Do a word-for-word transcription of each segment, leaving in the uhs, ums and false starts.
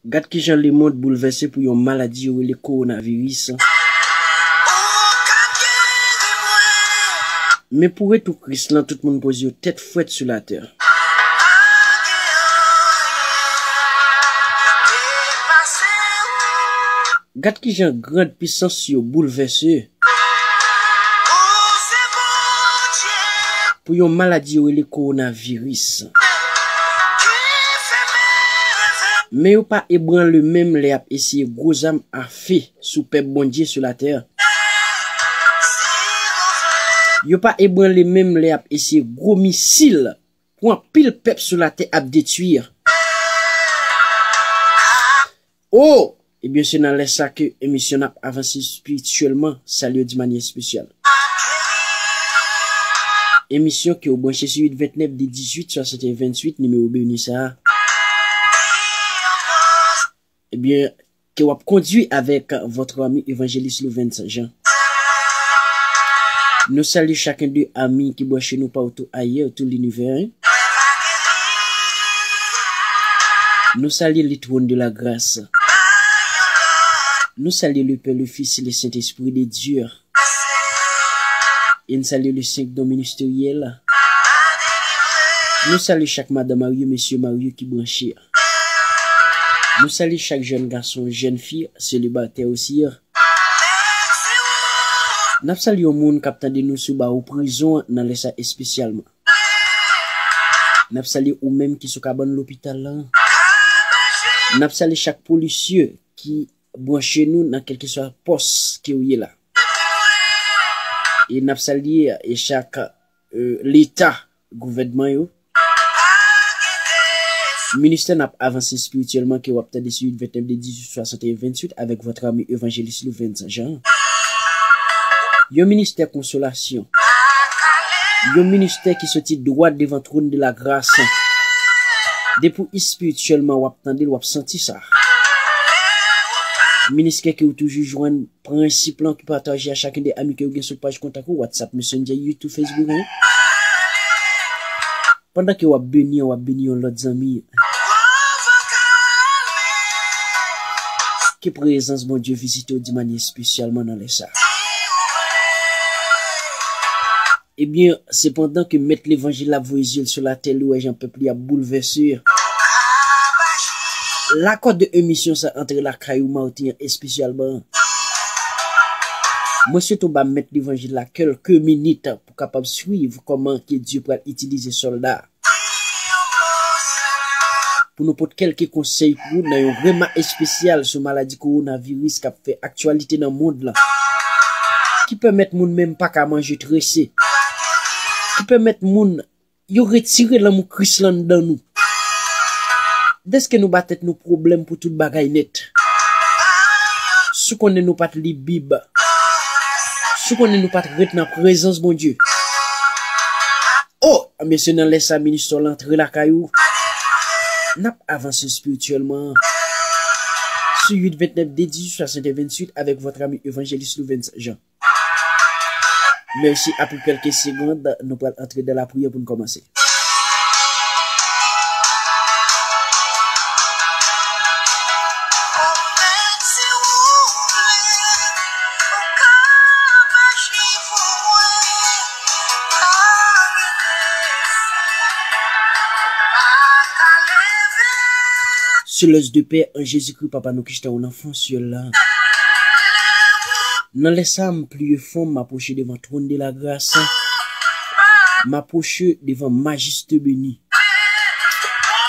Gad kijan lemonn boulvèse pou yon maladi yo rele kowonaviris. Men pou retou Kris lan, tout moun poze yo tèt frèt sou latè. Gad kijan grand pisans yo boulvèse pou yon maladi yo rele kowonaviris. Men yo pa ebranle menm lè y ap eseye gwo zam afe sou pèp Bondye sou latè. Yo pa ebranle menm lè y ap eseye gwo misil pou anpil pèp sou latè ap detwi. Oh! Ebyen, se nan lè sa ke emisyon N ap avanse espirityèlman salye w di manyè espesyal. Emisyon ke w branche sou uit ventnèf de dizuit swasanteyen venntuit, nimewo beni sa a. Ebyen, ke w ap kondui avèk votre ami évangéliste Louvens Jean. Nou salye chacun de ami ki branche nou partout ailleurs, tout l'univers. Nou salye le trône de la grâce. Nou salye le Père, le Fils et le Saint-Esprit de Dieu. E n salye le senk don ministeryèl. Nou salye chak madan marye, mesye marye ki branche. Nou salye chak jèn gason, jèn fi, selibatè osi. N ap salye yon moun k ap tande nou sou bawo prizon an nan lè sa espesyalman. N ap salye ou menm ki sou kabann lopital la. N ap salye chak polisye ki branche nou nan kèlkeswa pòs ke w ye la. E n ap salye e chak, e, leta, gouvènman yo. Ministè N ap avanse espirityèlman ke w ap tande sou uit ventnèf de dizuit swasanteyen venntuit avèk votre ami évangéliste Louvens Jean. Yon ministè konsolasyon. Yon ministè ki soti dwat devan twòn de la gras. Depi w espirityèlman w ap tande l, w ap santi sa. Ministè ke w toujou jwenn prensip lan ki pataje a chacun de ami ke w gen sou paj kontak ou, WhatsApp, Messenger, YouTube, Facebook, hein. Pandan ke w ap beni an, w ap beni yon lòt zanmi. Ke prezans Bondye vizite w di manyè espesyalman nan lè sa. Ebyen, sepandan ke mèt levanjil la ap voye zye l sou latè, li wè jan pèp li ap boulvèse. Lakòd de emisyon sa antre lakay ou maten an espesyalman. Mwen swete w ba mèt levanjil la kèlke minit pou kapab swiv kòman ke Dye pral itilize sòlda pou nou pote kèlke konsèy pou ou nan yon rema espesyal sou maladi kowonaviris k ap fè aktyalite nan mond lan, ki pèmèt moun menm pa ka manje trese, ki pèmèt moun yo retire lanmou Kris lan anndan nou. Dèske nou ba tèt nou pwoblèm pou tout bagay nèt. Si w konnen nou pa t li Bib, si w konnen nou pa t ret nan prezans Bondye, o, mesye, nan lè sa, ministè w la antre lakay ou. N ap avanse espirityèlman sou uit ventnèf de dizuit swasanteyen venntuit avèk votre ami évangéliste Louvens Jean. Mèsi, apre kèlke segond, nou pral antre dan lapriyè pou n kòmanse. Selès de pè an Jezikri, Papa nou ki chita ou nan fon syèl la. Nan lè sa, m pliye fon, m apwoche devan twòn de lagras. M apwoche devan majeste beni.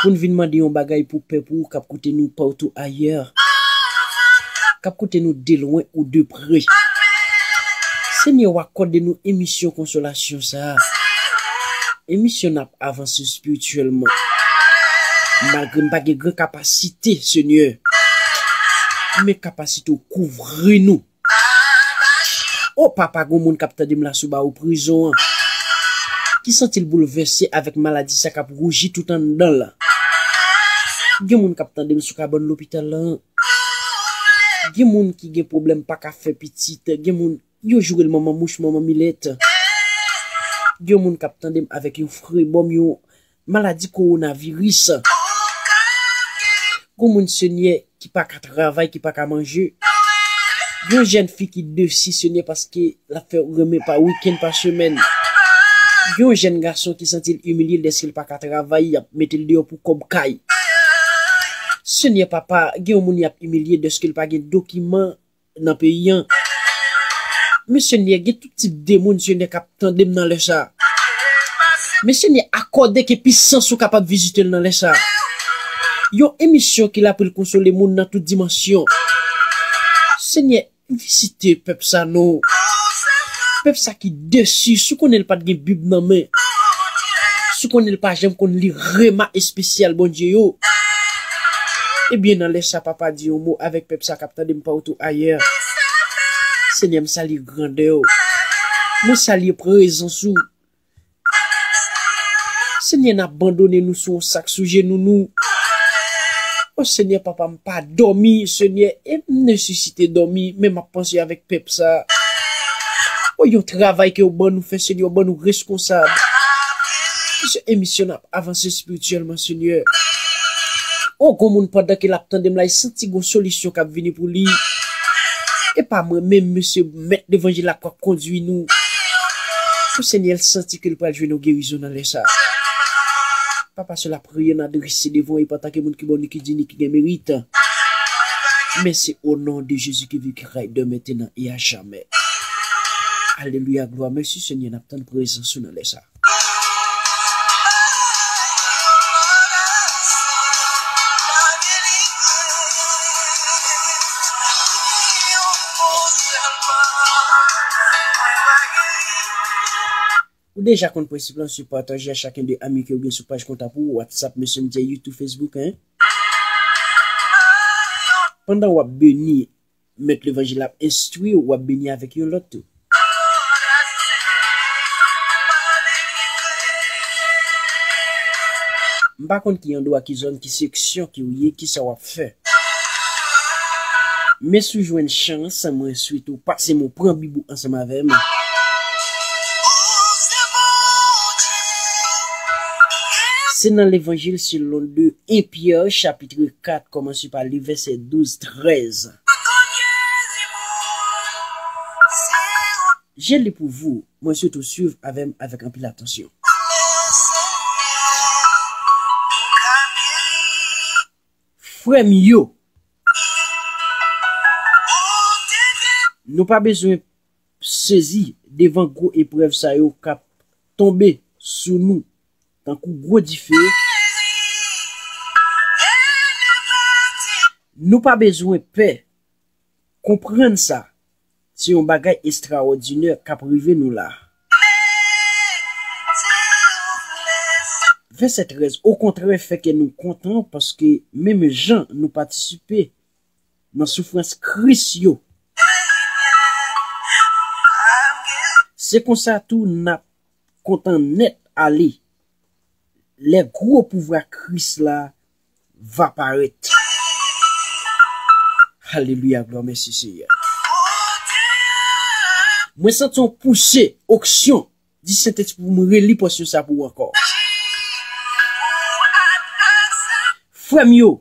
Pou n vin mande yon bagay pou pèp ou k ap koute nou patou ayè, k ap koute nou de lwen ou de pre. Senyè, w akòde nou emisyon konsolasyon sa a. Emisyon n ap avanse espirityèlman. Malgre m pa gen gran kapasite, Senyè, men kapasite w kouvri nou. O Papa, gon moun k ap tande m la sou bawo prizon an, ki santi l boulvèse avèk maladi sa k ap wouji tout anndan l. Gen moun k ap tande m sou kabann lopital la. Gen moun ki gen pwoblèm pa ka fè pitit. Gen moun yo joure l manman mouch, manman milèt. Gen moun k ap tande m avèk yon frebòm, yon maladi kowonaviris. Gon moun, Senyè, ki pa ka travay, ki pa ka manje. Gen yon jèn fi ki desi, Senyè, paske l ap fè renmen pa wikenn, pa semèn. Gen yon jèn gason ki santi l imilye dèske l pa ka travay, y ap mete l deyò pou kòb kay. Senyè Papa, gen yon moun y ap imilye dèske l pa gen dokiman nan peyi an. Men Senyè, gen tout tip de moun, Senyè, k ap tande m nan lè sa a. Men Senyè, akòde ke pisans ou kapab vizite l nan lè sa a. Yon emisyon ki la pou l konsole moun nan tout dimansyon. Senyè, vizite pèp sa non. Pèp sa ki desi, si w konnen l pa t gen Bib nan men. Si w konnen l pa janm konn li rema espesyal Bondye yo. Ebyen, nan lè sa, Papa, di yon mo avèk pèp sa k ap tande m patou ayè. Senyè, m salye grandè w. Mwen salye prezans ou. Senyè, n abandone nou sou yon sak sou jenou nou. O Senyè, Papa m, pa dòmi, Senyè, e m nesesite dòmi, men m ap panse avèk pèp sa. O, yon travay ke w ban nou fè, Senyè, w ban nou reskonsab. Mesye, emisyon n ap avanse espirityèlman, Senyè. O, gon moun pandan ke l ap tande m la, e santi gon solisyon k ap vini pou li. E pa mwen menm, mesye, mèt levanjil la k ap kondui nou. O Senyè, l santi ke l pral jwenn yon gerizon nan lè sa. Papa, se lapriyè n adrese devan w, e pa antanke moun ki bon, ni ki di, ni ki gen merit. Men se o non de Jezi ki viv, ki rèy de mentnan e a jamè. Alelouya, glwa. Mèsi, Senyè, n ap tann prezans ou nan lè sa. Ou deja konn prensip lan, se pataje a chacun de ami ke ou gen sou paj kontak ou, WhatsApp, Messenger, YouTube, Facebook, hein. Pandan w ap beni, mèt levanjil ap enstwi w, w ap beni avèk yon lòt tou. M pa konn ki andwa, ki zòn, ki seksyon ke w ye, kisa w ap fè. Men si w jwenn chans, mwen swete w pase men w, pran Bib ou ansanm avè m. Se nan Levanjil selon de en Pyè, chapit kat, kòmanse pa li vèsè douz, trèz. Je lis pour vous, mwen swete w swiv avè m avèk anpil atansyon. Frè m yo, nou pa bezwen sezi devan gwo eprèv sa yo k ap tonbe sou nou tankou gwo dife. Nou pa bezwen pè. Konprann sa, se yon bagay estrawòdinè k ap rive nou la. Vèsè trèz, okontrè, fè kè nou kontan, paske menm jan nou patisipe nan soufrans Kris yo, se konsa tou n ap kontan nèt ale lè gwo pouvwa Kris la va parèt. Alelouya, glwa, mèsi Seyè. Mwen santi yon pouse, onksyon di Sentespri pou mwen reli pòsyon sa pou ou ankò. Frè m yo,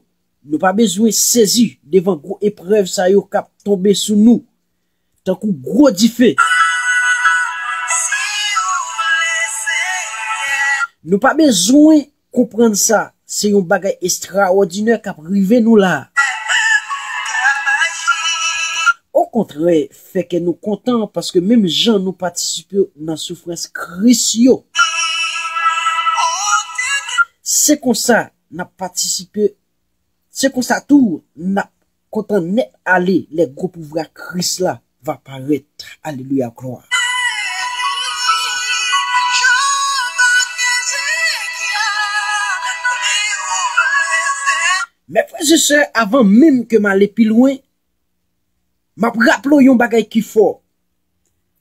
nou pa bezwen sezi devan gwo eprèv sa yo k ap tonbe sou nou tankou gwo dife. Nou pa bezwen konprann sa, se yon bagay estrawòdinè k ap rive nou la. Okontrè, fè kè nou kontan, paske menm jan nou patisipe nan soufrans Kris yo, se konsa n ap patisipe, se konsa tou n ap kontan nèt ale lè gwo pouvwa Kris la va parèt. Alelouya, glwa. Mè frè e sè, avan menm ke m ale pi lwen, m ap raple w yon bagay ki fò.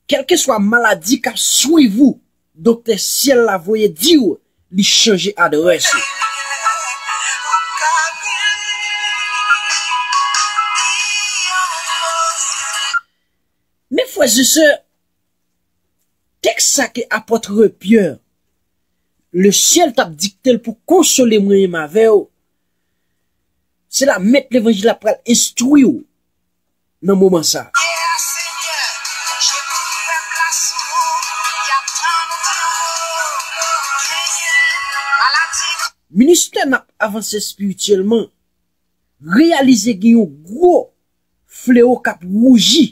Kèlkeswa maladi k ap swiv ou, doktè syèl la voye di w li chanje adrès ou. Men frè e sè, tèks sa ke apòt Pyè, le syèl t ap dikte l pou konsole mwen menm avè w, Se la mèt levanjil la pral enstwi w nan moman sa. Ministè n ap avanse espirityèlman reyalize gen yon gwo fleo k ap wouji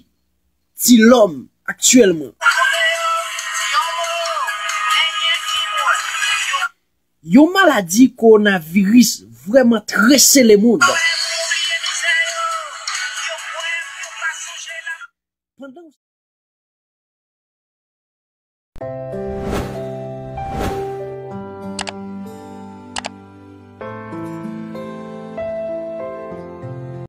ti lòm aktyèlman. Yon maladi kowonaviris vrèman trese lemonn. Pandan